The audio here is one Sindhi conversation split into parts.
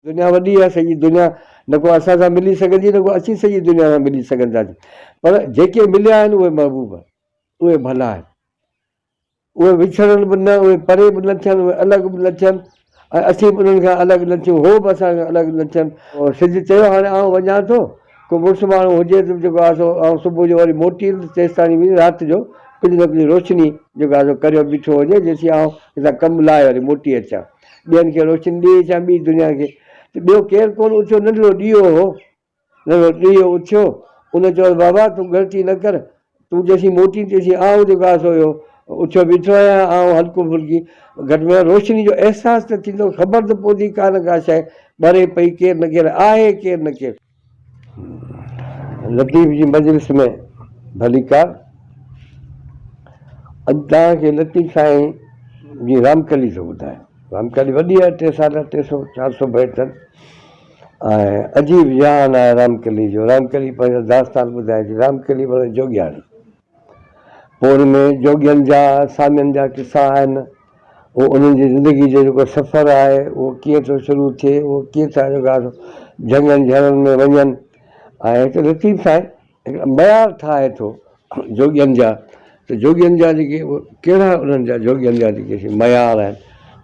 دنيا وڏي آهي، سڄي دنيا نه ڪو اسان سان ملي سگهندي نه ڪو اسين سڄي دنيا سان ملي سگهنداسين، پر جيڪي مليا آهن اهي محبوب آهن، اهي ڀلا آهن، اهي وڇڙن به نه، اهي پري به نه ٿين، اهي الڳ به نه ٿين ۽ اسين به انهن کان الڳ نه ٿيون، هو به اسان کان الڳ نه ٿين. سج چيو، هاڻي آئون وڃان ٿو، ڪو مڙس ماڻهو هجي ته جيڪو آهي سو آئون صبح جو وري موٽي ايندس، تيستائين به رات جو ڪجهه نه ڪجهه روشني جيڪو آهي سو ڪريو بيٺو هجي، جيسين آئون هتان ڪم لاهي وري موٽي اچان. ٻين کي روشني ڏئي اچان ٻي دنيا کي ته ٻيو ڪير ڪونه اٿيو، ننڍڙو ڏيئو هو، ننڍڙو ڏيئو اٿيو، ان چيو ته بابا تون ڳڻتي نه ڪر، تون جيسين موٽين تيسين آئون جيڪو آهي سو اهو اٿيو بيٺو آهيان، آئون هلڪو ڦلڪي گهٽ ۾ گهٽ روشني جو احساس ته ٿيندو، خبر ته پوندي ڪا نه ڪا شيء ٻري پئي، ڪير نه ڪير آهي، ڪير نه ڪير. لطيف جي مجلس ۾ ڀليڪار. اڄ توهان کي لطيف سائين جي رامڪلي ٿو ٻڌايان. رامڪلي وڏي آهي، ٽي ساڍا ٽي سو چار سو بيت آهن ۽ عجيب جهان آهي رامڪلي جو. رامڪلي پنهنجو داستان ٻڌائي ٿي. رامڪلي معنيٰ جوڳياڻي. پوء ان ۾ جوڳين جا، سامين جا قصا آهن. اهو انهن جي زندگي جو جيڪو سفر آهي اهو ڪيئن ٿو شروع ٿئي، اهو ڪيئن ٿا جيڪو آهي سو جهنگن جهرن ۾ وڃن ۽ هتي لطيف سائين هڪڙا معيار ٺاهي ٿو جوڳين جا ته جوڳين جا جيڪي ڪهڙا انهن جا جوڳين جا جيڪي سي معيار آهن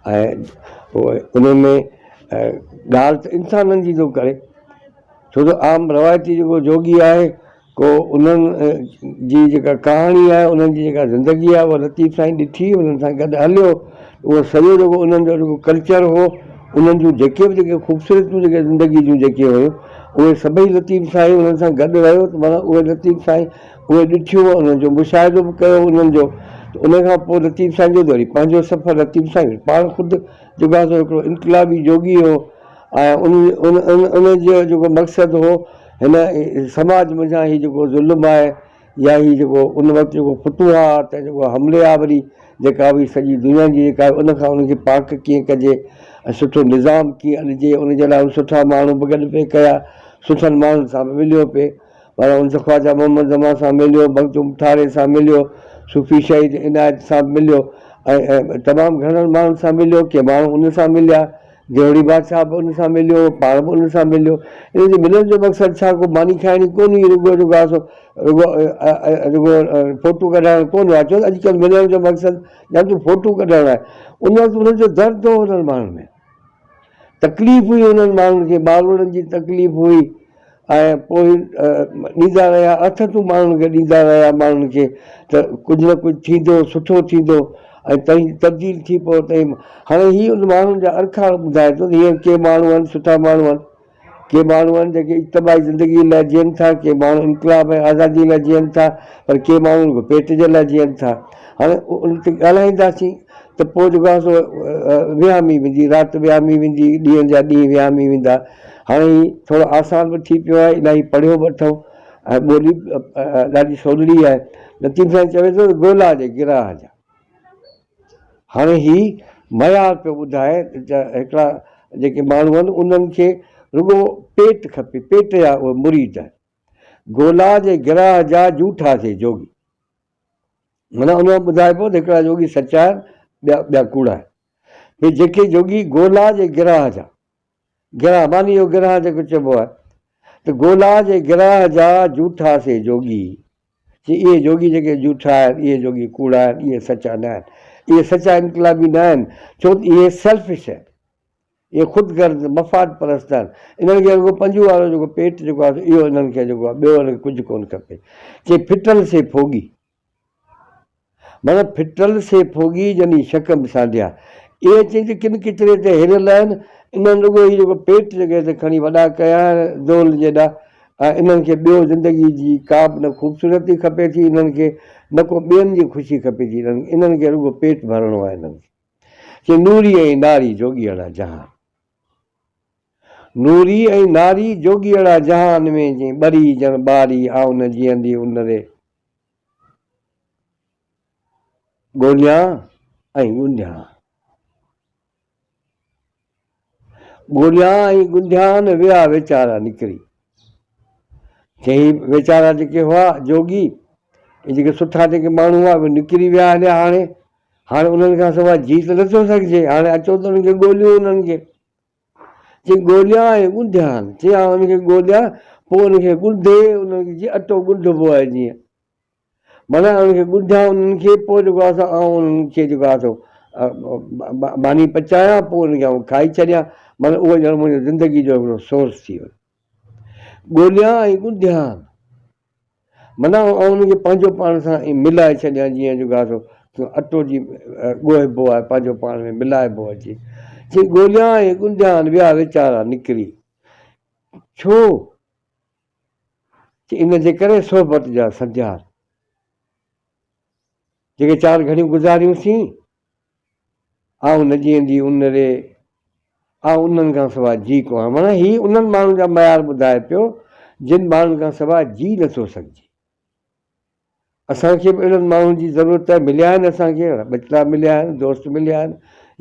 ۽ اهي انهن ۾ ڳالهه ته انسانن جي ٿو ڪري ڇو ته عام روايتي جيڪو جوڳي آهي ڪو انهن جي جيڪا ڪهاڻي آهي انهن جي جيڪا زندگي آهي اها لطيف سائين ڏٺي انهن سان گڏ هليو اهو سڄو جيڪو انهن جو جيڪو ڪلچر هو انهن جون جيڪي به جيڪي خوبصورتيون جيڪي زندگي جون جيڪي هيون اهي سڀئي لطيف سائين انهن سان گڏ رهيو ته معنيٰ اهي لطيف سائين اهي ڏٺيون انهن جو مشاهدو به ڪيو انهن جو ته ان کان پوء لطيف سائين جو وري پنهنجو سفر لطيف سائين پاڻ خود جيڪو آهي سو هڪڙو انقلابي جوڳي هو ۽ ان ان جو جيڪو مقصد هو هن سماج منجهان هي جيڪو ظلم آهي يا هي جيڪو ان وقت جيڪو فتوحات ۽ جيڪو حملي آوري جيڪا هئي سڄي دنيا جي جيڪا ان کان ان کي پاڪ ڪيئن ڪجي ۽ سٺو نظام ڪيئن اڏجي ان جي لاء سٺا ماڻهو به گڏ پئي ڪيا سٺن ماڻهن سان به مليو پئي پر ان خواجه محمد زمان سان مليو مخدوم ٺاري سان مليو صوفي شهيد عنايت سان به مليو ۽ تمام گهڻن ماڻهن سان مليو ڪي ماڻهو ان سان مليا گيوڙي بادشاهه به ان سان مليو، پاڻ به ان سان مليو. ان جي ملڻ جو مقصد ڇا ڪو ماني کائڻي ڪونه هئي، رڳو جيڪو آهي سو رڳو رڳو فوٽو ڪڍائڻ ڪونه هو. ڇو ته اڄڪلهه ملڻ جو مقصد يا ته فوٽو ڪڍائڻ آهي. ان وقت انهن جو درد هو انهن ماڻهن ۾، تڪليف هئي انهن ماڻهن کي، ماروئڙن جي تڪليف هئي. ۽ پوء ڏيندا رهيا، آٿتون ماڻهن کي ڏيندا رهيا ماڻهن کي ته ڪجهه نه ڪجهه ٿيندو، سٺو ٿيندو ۽ تئين تبديل ٿي پوء تئين هاڻي هي ان ماڻهن جا ارکاڻ ٻڌائي ٿو ته هينئر ڪي ماڻهو آهن سٺا ماڻهو آهن، ڪي ماڻهو آهن جيڪي اجتماعي زندگي لاء جيئن ٿا، ڪي ماڻهو انقلاب ۽ آزادي لاء جيئن ٿا پر ڪي ماڻهو رڳو پيٽ جي لاء جيئن ٿا. هاڻي ان تي ڳالهائينداسين ته پوء جيڪو آهي سو وهامي ويندي، رات وهامي ويندي، ڏينهن جا ڏينهن وهامي ويندا. هاڻي هي ٿورو آسان به ٿي پيو آهي، الاهي پڙهيو به اٿئون ۽ ٻولي به ڏاڍي سولڙي آهي. لطيف سائين چوي ٿو ته گولا جي گراهه جا. هاڻي هي معيار پيو ٻڌائي ته هڪڙا جيڪي ماڻهو آهن انهن کي رڳو پيٽ کپي، پيٽ جا اهي مريد آهن. گولا جي گراهه جا جوٺا سي جوڳي. معنيٰ ان مان ٻڌائبو ته هڪڙا جوڳي سچا آهن، ٻيا ٻيا ڪوڙا آهن. هي جيڪي جوڳي گولا جي گراهه جا، گراهه ماني جو گراهه جيڪو چئبو آهي ته گولا جي گراهه جا جوٺا سي جوڳي، چي اهي جوڳي جيڪي جوٺا آهن، اهي جوڳي ڪوڙا آهن، اهي سچا نه آهن، اهي سچا انقلابي نه آهن، ڇو ته اهي سيلفش آهن. اهي خود غرض، مفاد پرست آهن. انهن کي رڳو پنجو وارو جيڪو پيٽ جيڪو آهي سو اهو انهن کي جيڪو آهي ٻيو انهن کي ڪجهه ڪونه کپي. چي ڦٽل سي ڦوڳي. معنيٰ ڦٽل سي ڦوڳي جني شڪم سانڍيا. اهي چئي ته ڪن ڪچري تي هريل آهن. انهن رڳو هي جيڪو پيٽ جيڪي هتي کڻي وڏا ڪيا آهن دول جيڏا ۽ انهن کي ٻيو زندگي جي ڪا به نه خوبصورتي کپي ٿي انهن کي نه ڪو ٻين جي خوشي کپي ٿي انهن کي رڳو پيٽ ڀرڻو آهي انهن کي. چي نوري ۽ ناري جوڳيئڙا جهان. نوري ۽ ناري جوڳيئڙا جهان ۾ جين ٻري ڄڻ ٻاري آئون نه جيئندي ان ري ڳوليان ۽ ڳنڍيان. ڳوليان ۽ ڳنڍيان ويا ويچارا نڪري. چيائين ويچارا جيڪي هئا جوڳي، اهي جيڪي سٺا جيڪي ماڻهو هئا اهي نڪري ويا هليا هاڻي، هاڻي انهن کان سواء جي ته نٿو سگهجي، هاڻي اچو ته انهن کي ڳوليون انهن کي. چي ڳوليان ۽ ڳنڍيان، چي آئون ان کي ڳوليان، پوء ان کي ڳنڍي، ان کي جيئن اٽو ڳنڍبو آهي جيئن، معنيٰ ان کي ڳنڍيان انهن کي، پوء جيڪو آهي سو آئون انهن کي جيڪو آهي سو ماني پچايان، پوء ان کي آئون کائي ڇڏيان، معنيٰ اهو ڄڻ منهنجي زندگي جو هڪڙو سورس ٿي ويو. ڳوليان ۽ ڳنڍيان. معنيٰ آئون ان کي پنهنجو پاڻ سان ائين ملائي ڇڏيان جيئن جو گاسو اٽو جي ڳوهبو آهي پنهنجو پاڻ ۾ ملائبو اچي. چي ڳوليان ۽ ڳنڍيان ويا ويچارا نڪري. ڇو؟ چي ان جي ڪري صحبت جا سنڌيار. جيڪي چار گهڙيون گذاريون سين. آئون نه جيئندي ان ري، آئون انهن کان سواء جي ڪونهان. معنيٰ هي انهن ماڻهن جا معيار ٻڌائي پيو، جن ماڻهن کان سواء جي نه ٿو سگهجي. اسان کي به اهڙن ماڻهن جي ضرورت آهي. مليا آهن اسان کي اهڙا ٻچڙا مليا آهن، دوست مليا آهن،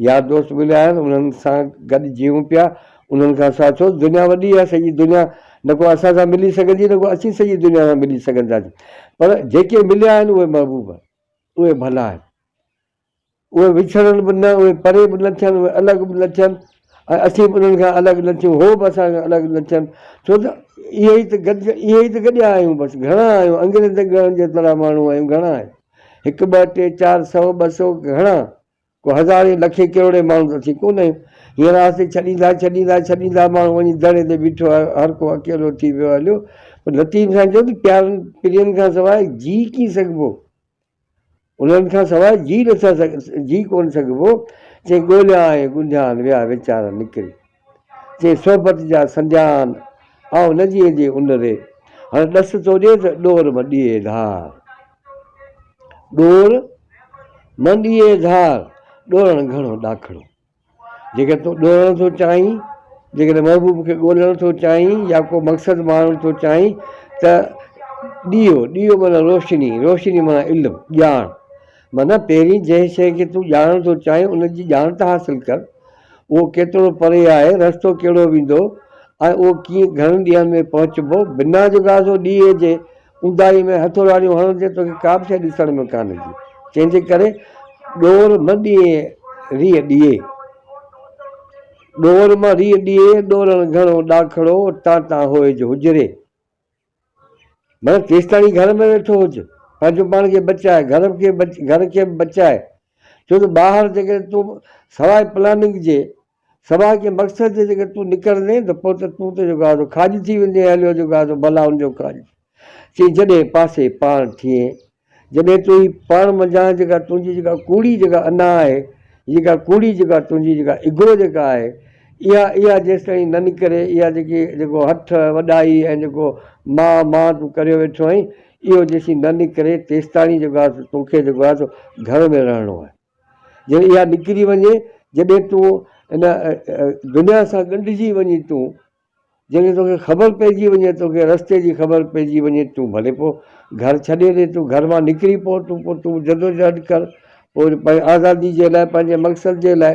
يار دوست مليا آهن، انهن سان گڏ جيئون پيا، انهن کان سواء ڇو دنيا وڏي آهي، سڄي دنيا نه ڪو اسان سان ملي سگهندي، نه ڪو اسين سڄي دنيا سان ملي سگهنداسين. پر جيڪي مليا آهن اهي محبوب آهن، اهي ڀلا آهن. اهي وڇڙن به نه، اهي پري به نه ٿين، اهي الڳ به نه ٿين ۽ اسين به انهن کان الڳ نه ٿيون، هو به اسان کان الڳ نه ٿين، ڇو ته اهي ئي ته گڏ اهي ئي ته گڏيا آهيون، بس گهڻا آهيون، انگرين تي ڳڻڻ جيترا ماڻهو آهيون، گهڻا آهيون، هڪ ٻه ٽي چار سئو ٻه سئو گهڻا، ڪو هزارين لکين ڪروڙين ماڻهو ته اسين ڪونه آهيون، هينئر آهستي ڇڏيندا ڇڏيندا ڇڏيندا ماڻهو وڃي دڙي تي بيٺو آهي، هر ڪو اڪيلو ٿي ويو هليو، پر لطيف سائين چيو ته پيارن پرين کان سواء جي ڪيئن سگهبو؟ انهن کان سواء جي نه ٿا جي ڪونه سگهبو، چئي ڳوليان ۽ ڳنڍيان ويا ويچارا نڪري. چئي صحبت جا سنڌيان، آئون نه جيئندي ان ري. هاڻي ڏس ٿو ڏي ته ڏور م ڏيئي ڌار. ڏور م ڏيئي ڌار، ڏورڻ گهڻو ڏاکڙو. جيڪڏهن تون ڏورڻ ٿو چاهين، جيڪڏهن محبوب کي ڳولڻ ٿو چاهين يا ڪو مقصد ماڻڻ ٿو چاهين ته ڏيئو، ڏيئو معنيٰ روشني، روشني معنيٰ علم، ڄاڻ. معنيٰ پهرين جنهن شيء کي تون ڄاڻڻ ٿو چاهين ان جي ڄاڻ ته حاصل ڪر. اهو ڪيترو پري آهي، رستو ڪهڙو ويندو ۽ اهو ڪيئن گهڻن ڏينهن ۾ پهچبو. بنا جگاسو ڏيئي جي اونداهيء ۾ هٿوراڙيون هڻندي توکي ڪابه شيء ڏسڻ ۾ ڪانه ايندي، تنهن جي ڪري ڏور م ڏيئي ريء ڏيئي. ڏور م ريء ڏيئي، ڏورڻ گهڻو ڏاکڙو، تان تان هوئج حجري. معنيٰ تيستاڻي گهر ۾ ويٺو هج، پنهنجو پاڻ کي بچاء، گهر کي گهر کي به بچاء، ڇو ته ٻاهر جيڪڏهن تون سواء پلاننگ جي سواء ڪنهن مقصد جي جيڪڏهن تون نڪرندين ته پوء ته تون ته جيڪو آهي سو کاڄ ٿي ويندين هليو جيڪو آهي سو بلائن جو کاڄ. چي جڏهن پاسي پاڻ ٿئين، جڏهن تون هي پاڻ منجهان جيڪا تنهنجي جيڪا ڪوڙي جيڪا انا آهي، جيڪا ڪوڙي جيڪا تنهنجي جيڪا اگو جيڪا آهي، اها اها جيستائين نه نڪري، اها جيڪي جيڪو هٺ، وڏائي ۽ جيڪو مان مان تون ڪريو ويٺو آهين، اهو جيسين نه نڪري تيستاڻي جيڪو آهي سو توکي جيڪو آهي سو گهر ۾ رهڻو آهي. جڏهن اها نڪري وڃي، جڏهن تون ان دنيا سان ڳنڍجي وڃين تون، جڏهن توکي خبر پئجي وڃي، توکي رستي جي خبر پئجي وڃي، تون ڀلي پوء گهر ڇڏي ڏي، تون گهر مان نڪري پو، تون پوء تون جدوجهد ڪر، پوء پنهنجي آزادي جي لاء، پنهنجي مقصد جي لاء،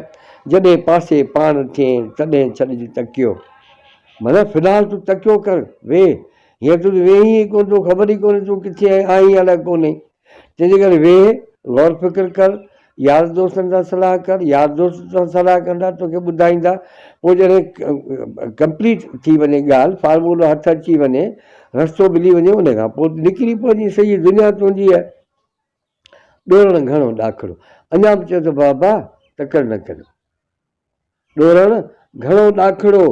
جڏهن پاسي پاڻ ٿئين، تڏهن ڇڏج تڪيو. معنيٰ في الحال تون تڪيو ڪر، ويهه. هينئر تون ويهين ئي ڪونه، توکي خبر ئي ڪونهي تون ڪٿي آهين الائي ڪونهين. تنهنجي ڪري ويهه، غور فڪر ڪر، يار دوستن سان صلاح ڪر، يار دوست توسان صلاح ڪندا، توکي ٻڌائيندا، پوء جڏهن ڪمپليٽ ٿي وڃي ڳالهه، فارمولو هٿ اچي وڃي، رستو ملي وڃي، ان کان پوء نڪري پوندي، سڄي دنيا تنهنجي آهي. ڏورڻ گهڻو ڏاکڙو. اڃا به چئي ٿو بابا تڪڙ نه ڪريو. ڏورڻ گهڻو ڏاکڙو،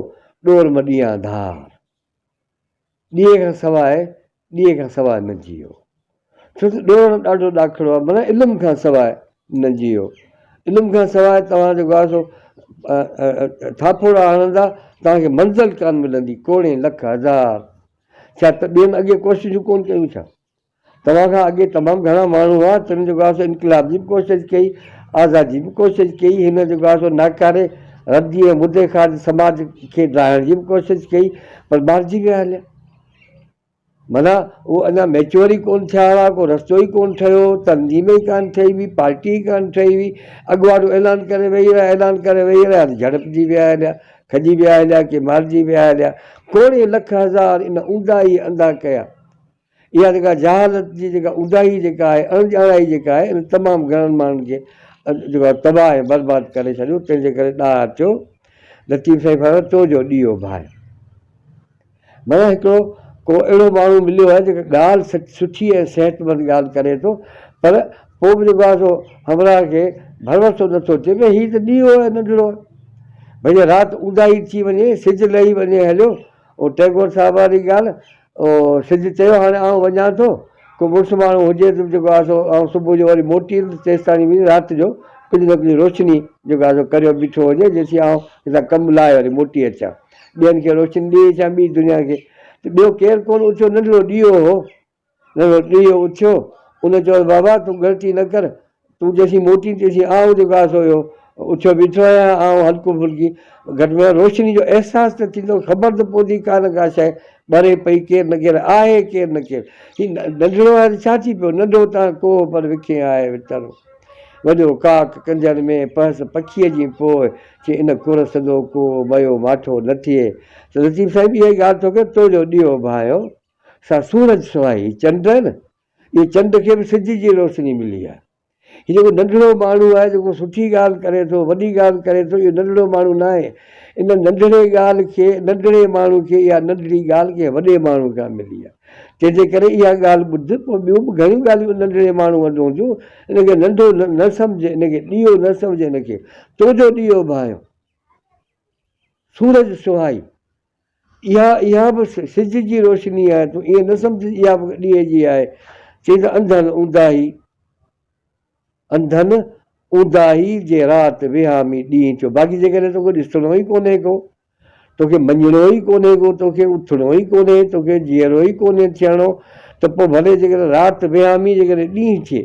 ڏور م ڏيان ڌار. ڏيئي کان سواء ڏيئي کان سواء نه جيئو. ڇو ته ڏورڻ ڏاڍو ڏاکڙو آهي معنيٰ علم کان سواء نه جيئو. علم کان سواء توهان جيڪو آهي سو ٿاڦوڙا هڻندا توهان کي منزل ڪانه ملندي ڪوڙين لک هزار. ڇا ته ٻين اڳي ڪوششون ڪونه ڪيون ڇا؟ توهان کان اڳي تمام گهڻا ماڻهو هئا، تن جيڪو آهي سو انقلاب جي به ڪوشش ڪئي، آزادي جي به ڪوشش ڪئي، هن جيڪو آهي سو ناڪاري، ردي ۽ مدي خارج سماج کي ڊاهڻ جي به ڪوشش ڪئي، پر مارجي ويا هليا. معنيٰ هو اڃا ميچوئر ئي ڪونه ٿيا هئا، ڪو رستو ئي ڪونه ٺهيو هو، تنظيم ئي ڪانه ٺهي هئي، پارٽي ئي ڪانه ٺهي هئي، اڳواٽ اعلان ڪري ويهي رهيا، اعلان ڪري ويهي رهيا ته جهڙپجي ويا هليا، کڄي ويا هليا، ڪي مارجي ويا هليا، ڪوڙين لک هزار ان اونداهيء انڌا ڪيا. اها جيڪا جهالت جي جيڪا اونداهي جيڪا آهي، اڻ ڄاڻائي جيڪا آهي، ان تمام گهڻن ماڻهن کي جيڪو آهي تباهه ۽ برباد ڪري ڇڏيو، تنهن جي ڪري ڏاها ٿيو. لطيف سائين فرمايو تو جو ڏيئو ڀائي. معنيٰ هڪڙو ڪو اهڙو ماڻهو مليو آهي جيڪو ڳالهه سچ سٺي ۽ صحتمند ڳالهه ڪري ٿو پر پوء به جيڪو آهي سو همراهه کي ڀروسو نٿو اچي ڀئي هي ته ڏيئو آهي ننڍڙو آهي ڀئي جي رات اونداهي ٿي وڃي سج لهي وڃي هليو او ٽئگور صاحب واري ڳالهه او سج چيو هاڻي آئون وڃان ٿو ڪو مڙس ماڻهو هجي ته جيڪو آهي سو آئون صبح جو وري موٽي ايندس تيستاڻي به رات جو ڪجهه نه ڪجهه روشني جيڪو آهي سو ڪريو بيٺو هجي جيسين آئون هتان ڪم لاهي وري موٽي اچان. ٻين کي روشني ڏئي اچان ٻي دنيا کي ته ٻيو ڪير ڪونه اٿيو ننڍڙو ڏيئو هو ننڍڙو ڏيئو اٿيو ان چيو ته بابا تون ڳڻتي نه ڪر تون جيسين موٽين تيسين آئون جيڪو آهي سو اهو اٿيو بيٺو آهيان آئون هلڪو ڦلڪي گهٽ ۾ روشني جو احساس ته ٿيندو خبر ته پوندي ڪا نه ڪا شيء ٻري پئي ڪير نه ڪير آهي ڪير نه ڪير هي ننڍڙو آهي ته ڇا ٿي پيو ننڍو تان ڪوهه پر وکين آهي وترو وڏو ڪاڪ ڪنجهن ۾ پهس پکيء جي پوء چي ان ڪر سندو ڪو ميو ماٺو نه ٿئي ته لطيف سائين به اها ئي ڳالهه ٿو ڪري تو جو ڏيئو ڀانئيو سا سورج سهائي هي چنڊ آهي نه اهو چنڊ کي به سج جي روشني ملي آهي هي جيڪو ننڍڙو ماڻهو آهي جيڪو سٺي ڳالهه ڪري ٿو وڏي ڳالهه ڪري ٿو اهو ننڍڙو ماڻهو نه آهي ان ننڍڙي ڳالهه کي ننڍڙي ماڻهو کي اها ننڍڙي ڳالهه ڪنهن وڏي ماڻهو کان ملي آهي تنهن جي ڪري اها ڳالهه ٻڌ، پوء ٻيون به گهڻيون ڳالهيون ان ننڍڙي ماڻهو وٽ هونديون، ان کي ننڍو نه سمجهه، ان کي ڏيئو نه سمجهه، ان کي تو جو ڏيئو ڀانئيو سورج سهائي، اها اها به سج جي روشني آهي، تون ائين نه سمجهه اها به ڏيئي جي آهي، چئي ته انڌن اونداهي. انڌن اونداهي جي رات وهامي ڏينهن ٿيو، باقي جيڪڏهن توکي ڏسڻو ئي ڪونهي ڪو، توکي مڃڻو ئي ڪونهي ڪو، توکي اٿڻو ئي ڪونهي، توکي جيئرو ئي ڪونهي ٿيڻو ته پوء ڀلي جيڪڏهن رات وهامي جيڪڏهن ڏينهن ٿئي،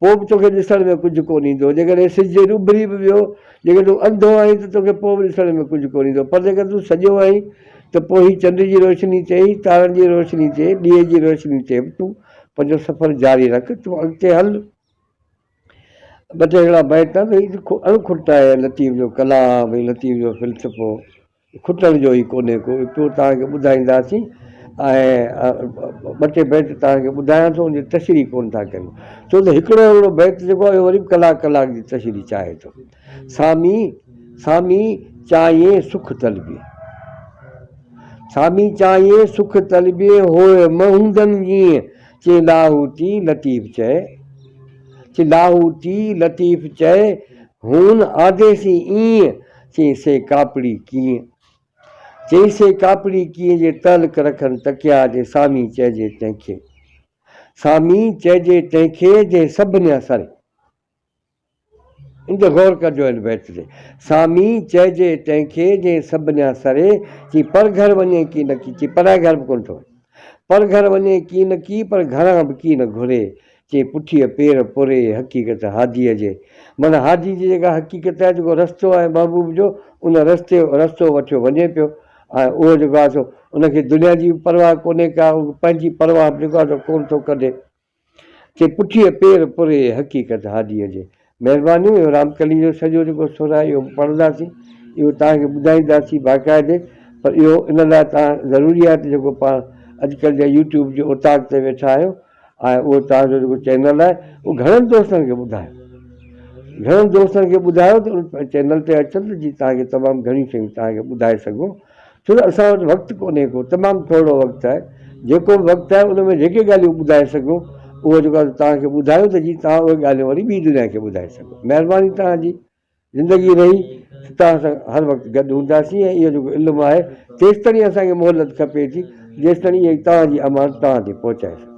پوء به توکي ڏسڻ ۾ ڪجهه ڪونه ايندو. جيڪڏهن سج اڀري به ويو، جيڪڏهن تون انڌو آهين ته توکي پوء به ڏسڻ ۾ ڪجهه ڪونه ايندو، پر جيڪڏهن تون سڄو آهين ته پوء هي چنڊ جي روشني تي، هي تارن جي روشني تي، ڏيئي جي روشني تي به تون پنهنجو سفر جاري رک، تون اڳتي هل. ٻه ٽي اهڙا بيت آهن ته هي اڻ کٽ آهي لطيف جو ڪلام ۽ لطيف جو فلسفو کٽڻ جو ئي ڪونهي ڪو پيو توهان کي ٻڌائينداسين ۽ ٻه ٽي بيت توهان کي ٻڌايان ٿو ان جي تشريح ڪونه ٿا ڪريون ڇو ته هڪڙو اهڙو بيت جيڪو آهي اهو وري به ڪلاڪ ڪلاڪ جي تشريح چاهي ٿو. سامي سامي چاهين سک طلبي. سامي چاهين سک طلبي هوء م هوندن جيئن چي لاهوتي لطيف چئي چي لاهوتي لطيف چئي هون آديسين ايئن چي سي ڪاپڙي ڪيئن چي سي ڪاپڙي ڪيئن جي تعلق رکن تڪيا جي سامي چئجي تنهن کي سامي چئجي تنهن کي جنهن سڀنيان سري. ان تي غور ڪجو ان بيت تي. سامي چئجي تنهن کي جنهن سڀنيان سري، چي پر گهر وڃي ڪي نه ڪي، چي پرائي گهر به ڪونه ٿو وڃي. پر گهر وڃي ڪي نه ڪي، پر گهران به ڪي نه گهري، چي پٺيء پير پوري حقيقت هاديء جي. معنيٰ هادي جي جيڪا حقيقت آهي، جيڪو رستو آهي محبوب جو، ان رستي رستو وٺيو وڃي پيو ۽ اهو جيڪو آهي سو ان کي دنيا جي به پرواهه ڪونهي ڪا، پنهنجي پرواهه به جيڪو آهي سو ڪونه ٿو ڪڍي. چي پٺيء پير پوري حقيقت هاديء جي. مهربانيون اهو رامڪلي جو سڄو جيڪو سر آهي اهو به پڙهنداسين اهو توهان کي ٻڌائينداسين باقاعدي پر اهو ان لاء توهان ضروري آهي ته جيڪو پاڻ اڄڪلهه جا يوٽيوب جي اوطاق تي ويٺا آهيو ۽ اهو توهان جو جيڪو چينل آهي اهو گهڻن دوستن کي ٻڌايو گهڻن دوستن کي ٻڌايو ته ان چينل تي اچن ته جيئن توهان کي تمام گهڻيون شيون توهان کي ٻڌائي سگهون ڇو ته اسان وٽ وقت ڪونهي ڪو، تمام ٿورڙو وقت آهي، جيڪو به وقت آهي ان ۾ جيڪي ڳالهيون ٻڌائي سگهون اهو جيڪو آهي توهان کي ٻڌايون ته جيئن توهان اهي ڳالهيون وري ٻي دنيا کي ٻڌائي سگهو. مهرباني توهان جي. زندگي رهي ته توهان سان هر وقت گڏ هونداسين ۽ اهو جيڪو علم آهي تيستائين اسان کي مهلت کپي ٿي جيستائين اهي توهان جي امانت توهان تائين پهچائي سگهون.